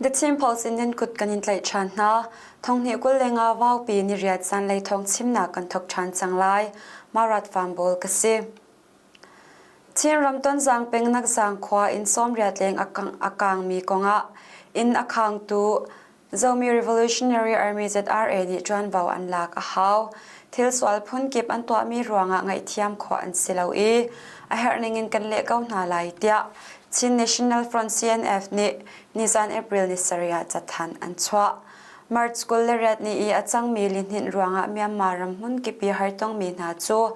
The Chin Post in nan kut kan in tlaih ṭhan hna. Thonghnih 25 vaupi niriat zanlei thawng chimnak kan thawk ṭhan cang lai. Marat Farm Bawl ka si. Chinram Tonzang peng Nakzang khua inn 80 leng a kaangmi kongah inn a khangtu Zomi Revolutionary Army ZRA nih ṭuanvo an lak a hau. Thil sual phunkip an tuahmi ruangah ngaihthiam khawh an si lo i a herh ningin kan leh ko hna lai tiah Chin National Front CNF nih nizan April ni sarih ah cathanh an chuah. March 28 ni i a cangmi lihninh ruangah Myanmar ram hmunkip i hartongmi hna cu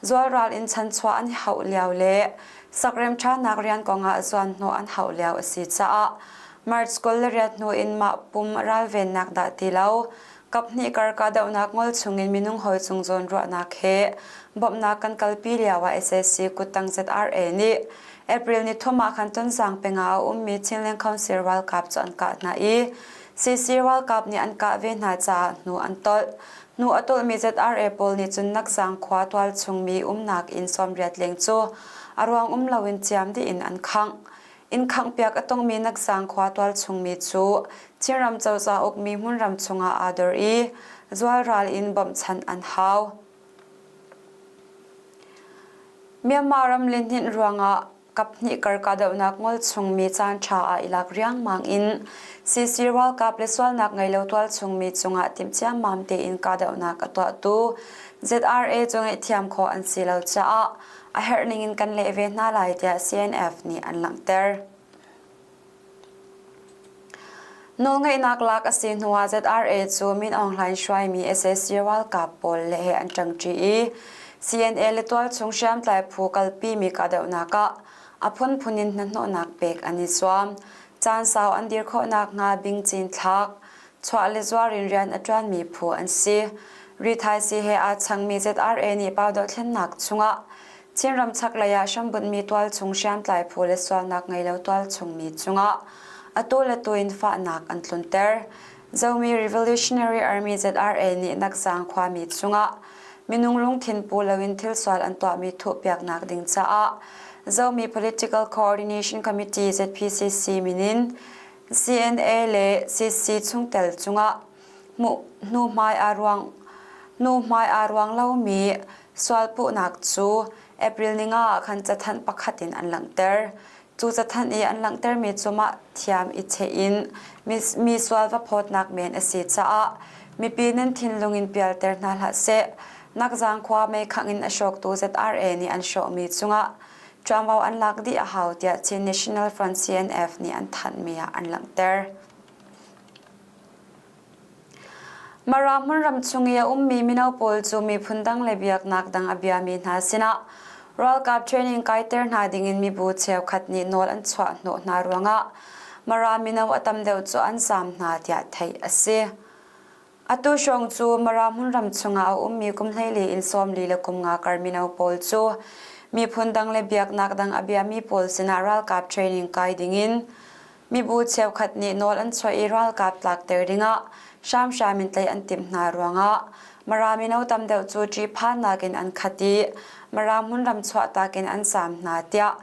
zualral in chanchuah an hauh lio le sakrem ṭhanak rian kongah zuanhnawh an hauh lio a si caah March 28 hnu in mah pum ralvennak dah ti lo kaphnih kar kahdohnak ngol chungin minung hawi cung zawn ruahnak he bawmhnak kan kalpi lio ah SAC kuttang ZRA nih April ni thum ah khan Tonzang peng ah a ummi Chinland Council ralkap cu an kah hna i CC ralkap nih an kah ve hna caah hnu an tolh. Hnu a tolhmi ZRA pawl nih cun Nakzang khua tualchungmi umnak inn 80 leng cu a ruang um loin ciam dih in an khangh. Inn khanghpiak a tongmi Nakzang khua tualchungmi cu Chinram cozah ukmi hmunram chungah aa dor i zualral in bawmhchanh an hau. Myanmar ram lihninh ruangah kaphnih kar kahdohnak ngol chungmi caanṭha ah i lak riangmang in CC ralkap le sualnak ngei lo tualchungmi cungah timh ciammam tein kahdohnak a tuahtu ZRA cu ngaihthiam khawh an si lo caah a herh ningin kan leh ve hna lai tiah CNF nih an langhter. Nawlngeihnak lak a si hnuah ZRA cu Min Aung Hlaing hruaimi sac ralkap pawl le he an ṭangṭi i CNA le tualchung hriamtlai phu kalpimi kahdohnak ah a phunphun in hnahnawhnak pek an i zuam. Caan sau an dir khawh nakhnga bing cin thlak, chuah le zuar in rian a ṭuanmi phu an si. Rithaisii he aa changmi ZRA nih pau dohthlennak chungah Chinram chaklei ah hrambunhmi tualchung hriamtlai phu le sualnak ngei lo tualchungmi cungah atu le tu in fahnak an tlunter. Zomi Revolutionary Army ZRA nih Nakzang khuami cungah minung lungthin pu loin thil sual an tuahmi thuhpiaknak ding caah Zomi Political Coordination Committee ZPCC min in CNA le CC chungtel cungah hnuhmai aa ruang lomi sualpuhnak cu April ninga ah khan cathanh pakhat in an langhter. Cu cathanh i an langhtermi cu mah thiam i cheh in mi sual va phawtnak men a si caah mipi nan thinlung in pialter hna hlah seh. Nakzang khua meikhangh in a hrawktu ZRA nih an hrawhmi cungah ṭuanvo an lak dih a hau tiah Chin National Front CNF nih an thanhmi ah an langhter. Mara hmunram chung i a ummi mino pawl cu miphun dang le biaknak dang a biami hna sinah ralkap training kaiter hna dingin mibu cheukhat nih nawl an chuah hnawh hna ruangah Mara mino a tam deuh cu an zaam hna tiah theih a si. Atu hrawng cu Mara hmunram chungah a ummi kum 14 in 40 le kum nga kar mino pawl cu miphun dang le biaknak dang a biami pawl sinah ralkap training kai dingin Mibu cheukhat nih nawl an chuah i ralkap tlakter dingah hramhram in tlaih an timh hna ruangah Mara mino tam deuh cu ṭihphannak in an khat i Mara hmunram chuahtak in an zaam hna tiah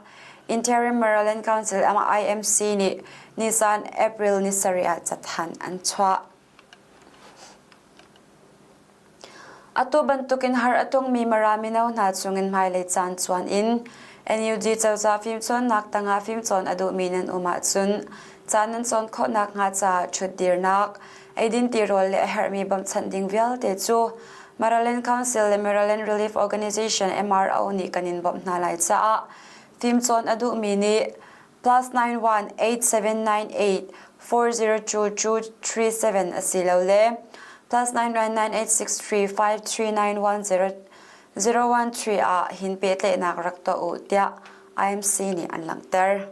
Interim Maraland Council IMC nih nizan April ni sarih ah cathanh an chuah. Atu bantukin har a tongmi Mara mino hna chungin hmailei caan cuan in NUG cozah fimcawnnak tangah fimcawn a duhmi nan um ahcun ca nan cawn khawh nakhnga caah ṭhutdirnak, eidin tirawl le a herhmi bawmhchanh ding vialte cu Maraland Council le Maraland Relief Organization MRO nih kan in bawmh hna lai caah fimcawn a duhmi nih +91 8798 4022 37 asilole +91 9863 5391 013 ah hin pehtlaihnak rak tuah u tiah IMC nih an langhter.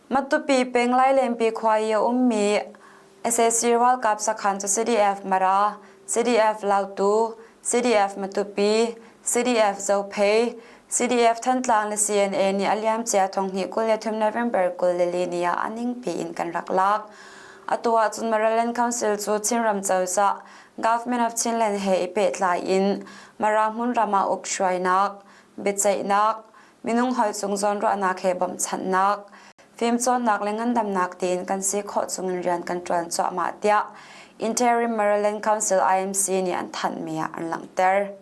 Matupi peng Lailenpi khua i a ummi sac ralkap sakhan cu CDF Mara, CDF Lautu, CDF Matupi, CDF Zophei, CDF Thantlang le CNA nih a liamcia thonghnih 23 November 24 ni ah a ningpi in kan rak lak. Atu ahcun Maraland Council cu Chinram cozah Government of Chinland he i pehtlai in Mara hmunram ah uk hruainak, biaceihnak, Minung hawi cung zawnruahnak he bawmhchanhnak, fimcawnnak le ngandamnak tiin kan si khawh chungin rian kan ṭuan cuahmah tiah Interim Maryland Council IMC nih an thanhmi ah an langhter.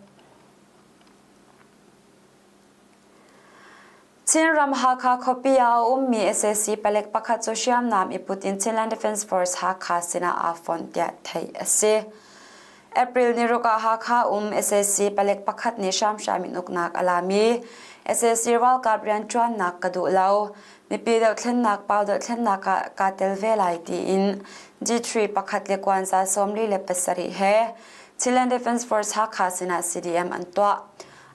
Chinram Hakha khuapi ah a ummi sac palek pakhat cu hriamnam i put in Chinland Defence Force Hakha sinah aa fonh tiah theih a si. April ni ruk ah Hakha um sac palek pakhat nih hramhram in uknak a lami sac ralkap rianṭuannak ka duh lo, mipi dohthlennak pau dohthlennak ah kaa tel ve lai tiin G3 pakhat le kuanza 47 he Chinland Defence Force Hakha sinah CDM an tuah.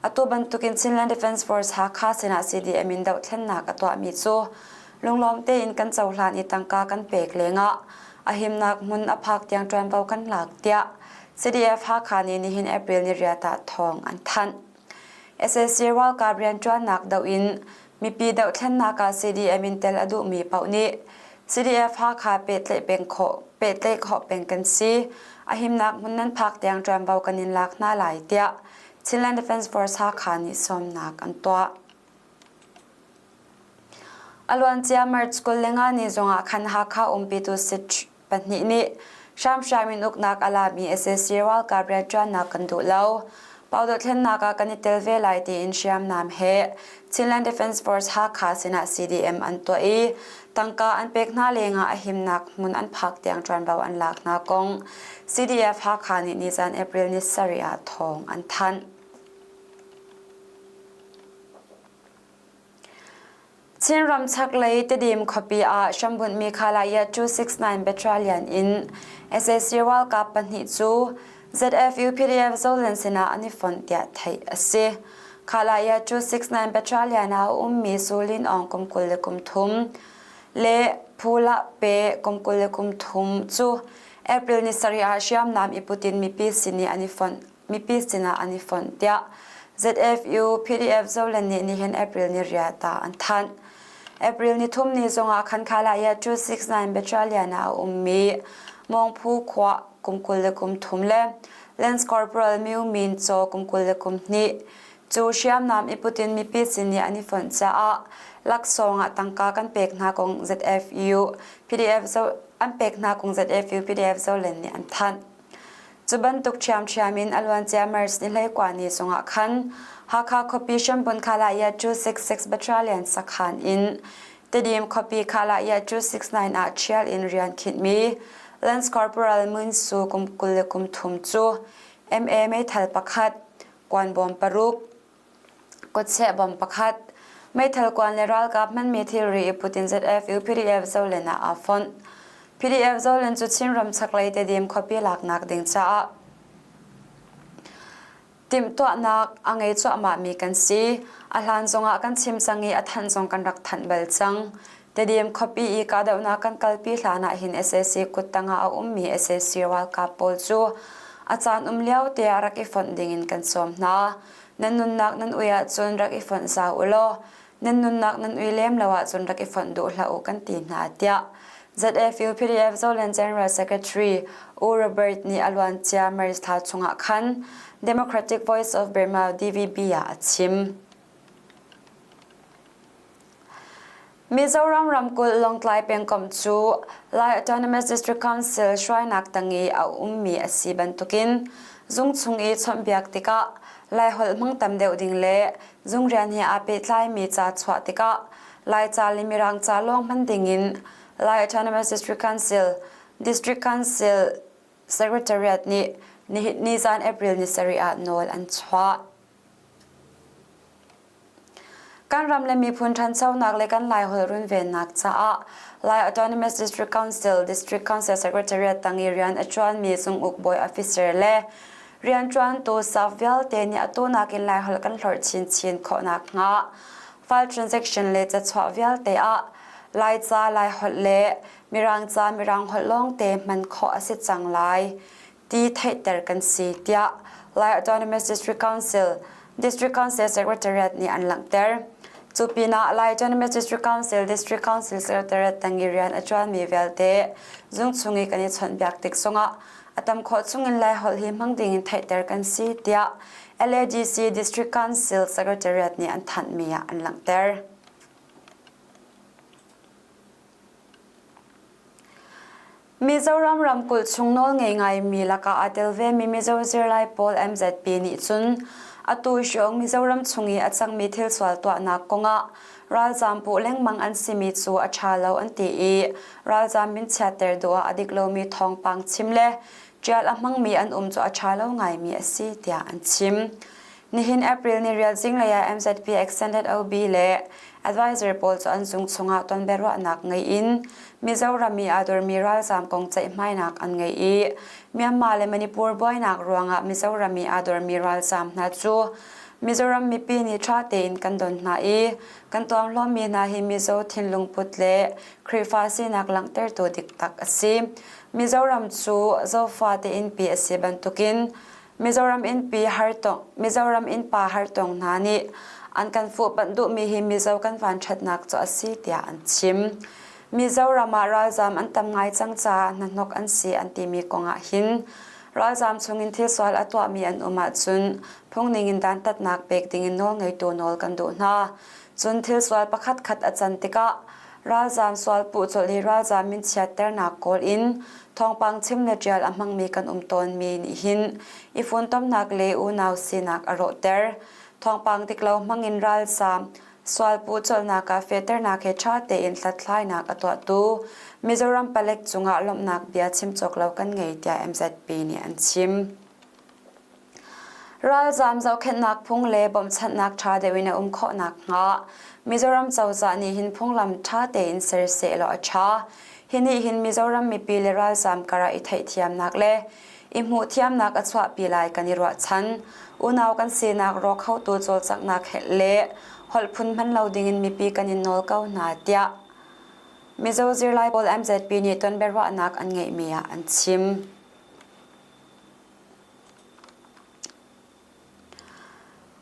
Atu bantukin Chinland Defence Force Hakha sinah CDM in dohthlennak a tuahmi cu lunglawm tein kan cohlan i tangka kan pek lengah a himnak hmun a phak tiang ṭuanvo kan lak tiah CDF Hakha nih nihin April ni riat ah thawng an thanh. Sac ralkap rianṭuannak doh in mipi dohthlennak ah CDM in tel a duhmi paoh nih CDF Hakha pehtlaih peng khawh pehtlaih khawh peng kan si. A himnak hmun nan phak tiang ṭuanvo kan in lak hna lai tiah Chinland Defence Force Hakha nih sawmnak an tuah. A luancia March 25 ni zongah khan Hakha umpitu sit pahnih nih hramhram in uknak a lami sac ralkap rianṭuannak kan duh lo. Pau dothlennak ah kan i tel ve lai tiin hriamnam he Chinland Defence Force Hakha sinah CDM an tuah i tangka an pek hna lengah a himnak hmun an phak tiang ṭuanvo an lak hna kong CDF Hakha nih nizan April ni sarih ah thawng an thanh. Chinram chaklei Tedim khuapi ah hrambunhmi Khalaya 269 Battalion in sac ralkap pahnih cu ZFU PDF Zoland sinah an i fonh tiah theih a si. Khalaya 269 Battalion ah a ummi Sulin Aung kum 23 le Phula Pe kum 23 cu April ni sarih ah hriamnam i put in mipi sin i an i fonh mipi sinah an i fonh tiah ZFU PDF Zoland nih nihin April ni riat ah an thanh. April ni thum ni zongah khan Khalaya 269 Battalion ah a ummi Mawngphu khua kum 23 le Lance Corporal Myu Min Chaw kum 21 cu hriamnam i put in mipi sin i an i fonh caah laksawng ah tangka kan pek hna kong ZFU PDF an pek hna kong ZFU PDF Zoland nih an thanh. Cu bantuk ṭhiamṭhiam in a luancia March ni hleikua ni zongah khan Hakha khuapi hrambun Khalaya 266 Battalion sakhan in Tedim khuapi Khalaya 269 ah ṭhial in rian khinhmi Lance Corporal Mun Su kum 23 cu MA meithal pakhat, kuanbawm paruk, Kutcheh bom pakhat, meithal kuan le ralkap hmanmi thilri i put in ZFU PDF Zolen ah aa fonh. PDF Zolen cu Chinram chaklei Tedim khuapi laknak ding caah timhtuahnak a ngei cuahmahmi kan si. A hlan zongah kan chim cang i a thanh zong kan rak thanh bal cang. Tedim khuapi i kahdohnak kan kalpi hlan ah hin sac kuttang ah a ummi sac ralkap pawl cu a caan um lio te ah rak i fonh dingin kan sawm hna. Nan nunnak nan ui ahcun rak i fonh zau u law nan nunnak nan ui lem lo ahcun rak i fonh duh hlah u kan ti hna tiah ZFU PDF Zoland General Secretary U Robert nih a luancia March thla chungah khan Democratic Voice of Burma DVB ah a chim. Mizoram ramkulh Lawngtlai pengkomh cu Lai Autonomous District Council hruainak tang i a ummi a si bantukin zung chung i chawnhbiak tikah Laiholh hmang tam deuh ding le zung rian he aa pehtlaimi ca chuah tikah Laica le Mirang ca lawng hman dingin Lai Autonomous District Council, District Council Secretariat nih nizan April ni sarih ah nawl an chuah. Kan ram le miphun ṭhanchonak le kan Laiholh runvennak caah Lai Autonomous District Council, District Council Secretariat tang i rian a ṭuanmi zunguk bawi officer le rianṭuantu staff vialte nih atu nakin Laiholh kan hlorh chinchin khawh nakhnga file transaction le cachuah vialte ah Laica, Laiholh le Mirangca, Mirangholh lawngte hman khawh a si cang lai. ti theihter kan si tiah Lai Autonomous District Council, District Council Secretariat nih an langhter. Cu pinah Lai Autonomous District Council, District Council Secretariat tang i rian a ṭuanmi vialte zung chung i kan i chawnhbiak tik zongah a tam khawh chungin Laiholh hi hmang dingin theihter kan si tiah LADC District Council Secretariat nih an thanhmi ah an langhter. Mizoram ramkulh chung nawlngei ngaimi lakah aa tel vemi Mizo zirlai pawl MZP nih cun atu hrawng Mizoram chung i a cangmi thil sual tuahnak kongah ralzaam puh lengmang an simi cu a ṭha lo an ti i ralzaam min chiatter duh ah a dik lomi thawngpang chim le ṭial a hmangmi an um cu a ṭha lo ngaimi a si tiah an chim. Nihin April ni riat zinglei ah MZP Extended OB le advisor pawl cu an zung chungah tonbiaruahnak ngei in Mizoram i aa dormi ralzaam kong ceihmainak an ngei i Myanmar le Manipur buainak ruangah Mizoram i aa dormi ralzaam hna cu Mizoram mipi nih ṭha tein kan don hna i kan tuamhlawmmi hna hi Mizo thinlung put le Khrihfa sinak langhtertu diktak a si. Mizoram cu Zofa te innpi a si bantukin Mizoram innpi hartong Mizoram innpa hartong hna nih an kan fuhpanh duhmi hi Mizo kan vanṭhatnak cu a si tiah an chim. Mizoram ah ralzaam an tam ngai cang caah hnahnok an si an timi kong ah hin ralzaam chungin thil sual a tuahmi an um ahcun phungning in dantatnak pek dingin nawlngeitu nawl kan duh hna. Cun thil sual pakhatkhat a can tikah Ralzaam sualpuh colh i ralzaam min chiatternak kawl in thawngpang chim le ṭial a hmangmi kan um tawnmi nih hin i funtomnak le unau sinak a rawhter. Thawngpang dik lo hmangin ralzaam sualpuh colhnak ah fehternak he ṭha tein hlathlainak a tuahtu Mizoram palek cungah lawmhnak bia chim cawk lo kan ngei tiah MZP nih an chim. Ralzaam zohkhenhnak phung le bawmhchanhnak ṭha deuh in a um khawh nakhnga Mizoram cozah nih hin phunglam ṭha tein ser sehlaw a ṭha. Hi nih hin Mizoram mipi le ralzaam karah i theihthiamnak le i hmuhthiamnak a chuahpi lai kan i ruahchan. Unau kan sinak rawk khotu cawlcanghnak le holh phun hman lo dingin mipi kan in nawl ko hna tiah Mizo zirlai pawl MZP nih tonbiaruahnak an ngeihmi ah an chim.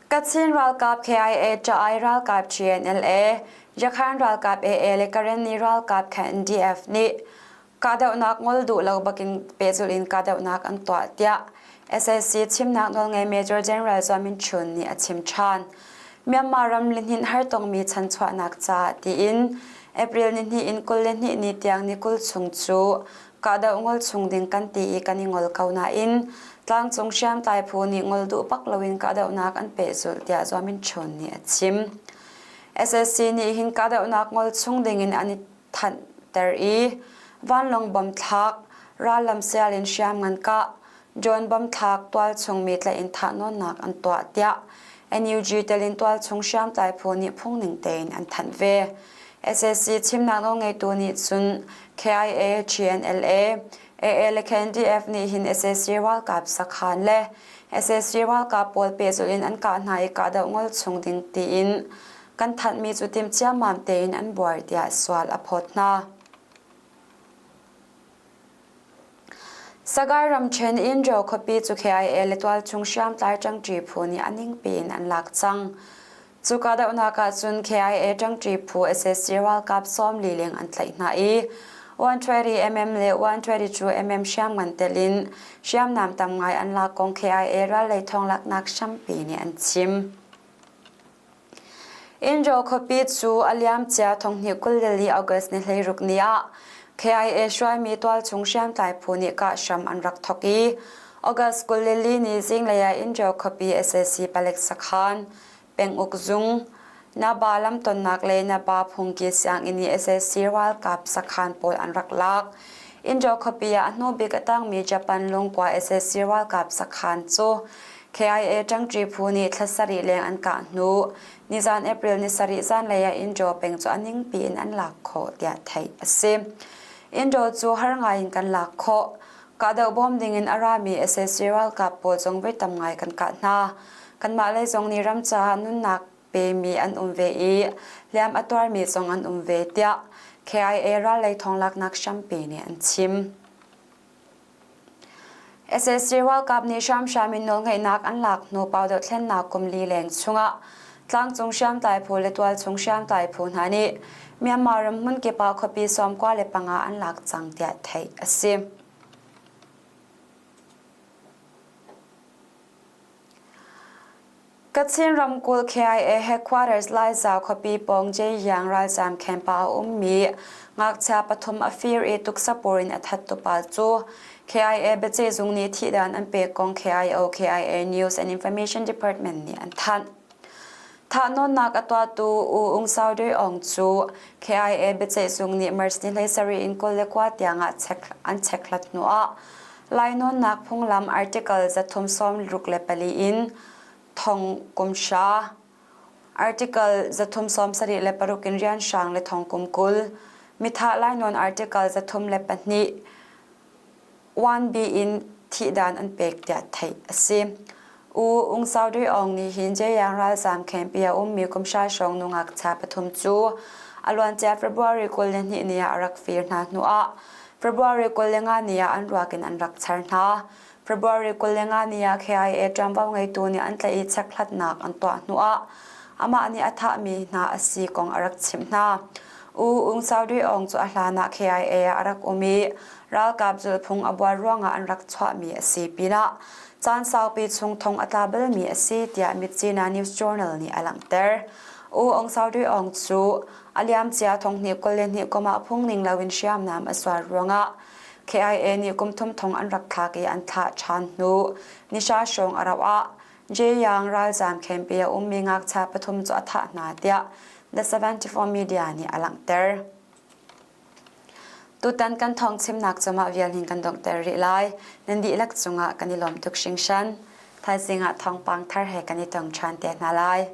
Kachin ralkap KIA, Ṭa-ai ralkap GNLA, Yakhan ralkap AA le Karenni ralkap KNDF nih kahdohnak ngol duh lo bakin pehzulh in kahdohnak an tuah tiah sac chimnak nawlngei Major General Zaw Min Chun nih a chim ṭhan. Myanmar ram lihninh hartongmi chanchuahnak caah tiin April nihnih in 22 ni tiang ni 20 chung cu Kahdoh ngol chung ding kan ti i kan i ngol ko nain tlangcung hriamtlai phu nih ngol duh bak loin kahdohnak an pehzulh tiah Zaw Min Chun nih a chim. SSC nih hin kahdohnak ngol chung dingin an i thanhter i vanlawng bom thlak, rallam sial in hriamngan kah, drone bom thlak tualchung mi tlaih in thahnawnnak an tuah tiah NUG telin tualchung hriamtlai phu nih phungning tein an thanh ve. SAC chimnak nawlngeitu nih cun KIA, GNLA, AA le KNDF nih hin sac ralkap sakhan le sac ralkap pawl pehzulh in an kah hna i kahdoh ngol chung ding tiin kan thanhmi cu tim ciammam tein an buar tiah sual a phawt hna. Sagaing ramṭhen Indraw khuapi cu KIA le tualchung hriamtlai ṭangṭi phu nih a ningpi in an lak cang. Cu kahdohnak ah cun KIA ṭangṭi phu sac ralkap 40 leng an tlaih hna i 120 mm le 122 mm hriamngan telh in hriamnam tam ngai an lak kong KIA rallei thawnglaknak hrampi nih an chim. Indraw khuapi cu a liamcia thonghnih 24 August ni 16 ni ah KIA hruaimi tualchung hriamtlai phu nih kah hram an rak thawk i August 24 ni zinglei ah Indraw khuapi sac palek sakhan penguk zung Naba lamtonnak le Naba phungki sianginn i sac ralkap sakhan pawl an rak lak. Indraw khuapi ah a hnubik a tangmi Japan lungkua sac ralkap sakhan cu KIA ṭangṭi phu nih thla sarih leng an kah hnu nizan April ni sarih zanlei ah Indaw peng cu a ningpi in an lak khawh tiah theih a si. Indaw cu har ngai in kan lak khawh. Kahdoh bawm ding in a rami sac ralkap pawl zong voi tam ngai kan kah hna. Kanmah lei zong nih ram caah nunnak pemi an um ve i hliam a tuarmi zong an um ve tiah KIA rallei thawnglaknak hrampi nih an chim. Sac ralkap nih hramhram in nawlngeihnak an lak hnu pau dothlennak kum li leng chungah tlangcung hriamtlai phu le tualchung hriamtlai phu hna nih Myanmar ram hmunkip ah khuapi 95 an lak cang tiah theih a si. Kachin ramkulh KIA headquarters Laiza khuapi pawng Jeiyang ralzaam camp ah a ummi ngakchia pathum a fir i tuksapur in a thattu pa cu KIA biaceihzung nih thihdan an pek kong KIO KIA News and Information Department nih an thanh. Thahnawnnak a tuahtu U Ung Sao Dui Aung cu KIA biaceihzung nih March ni 17 in 22 tiang ah an chekhlat hnuah lainawnnak phunglam article 364 in thong kum hra article 376 in rianhrang le thong kum 20 mithah lainawn article 302 1B in thihdan an pek tiah theih a si. U Ung Sao Dui Aung nih hin Jeyang ralzaam camp i a ummi kum hra hrawng nungak cha pathum cu a luancia February 22 ni ah a rak fir hna hnuah February 25 ni ah an ruak in an rak char hna. February 25 ni ah KIA ṭuanvo ngeitu nih an tlaih i chekhlatnak an tuah hnuah amah nih a thahmi hna a si kong a rak chimh hna. U Ung Sao Dui Aung cu a hlanah KIA ah a rak um i ralkap zulhphung a buar ruangah an rak chuahmi a si pinah caan saupi chung thong a tla balmi a si tiah Myitkyina News Journal nih a langhter. U Aung Sao Dui Aung cu a liamcia thonghnih 22 kum ah phungning loin hriamnam a zuar ruangah KIA nih kum thum thong an rak thlak i an thlah ṭhan hnu nihra hrawng a rauh ah Jeyang ralzaam camp i a ummi ngakchia pathum cu a thah hna tiah The 74 Media nih a langhter. Tutan kan thawng chimnak cu mah vial hin kan donghter rih lai. Nan dihlak cungah kan i lawm tuk hringhran. Thaizing ah thawngpang thar he kan i tong ṭhan te hna lai.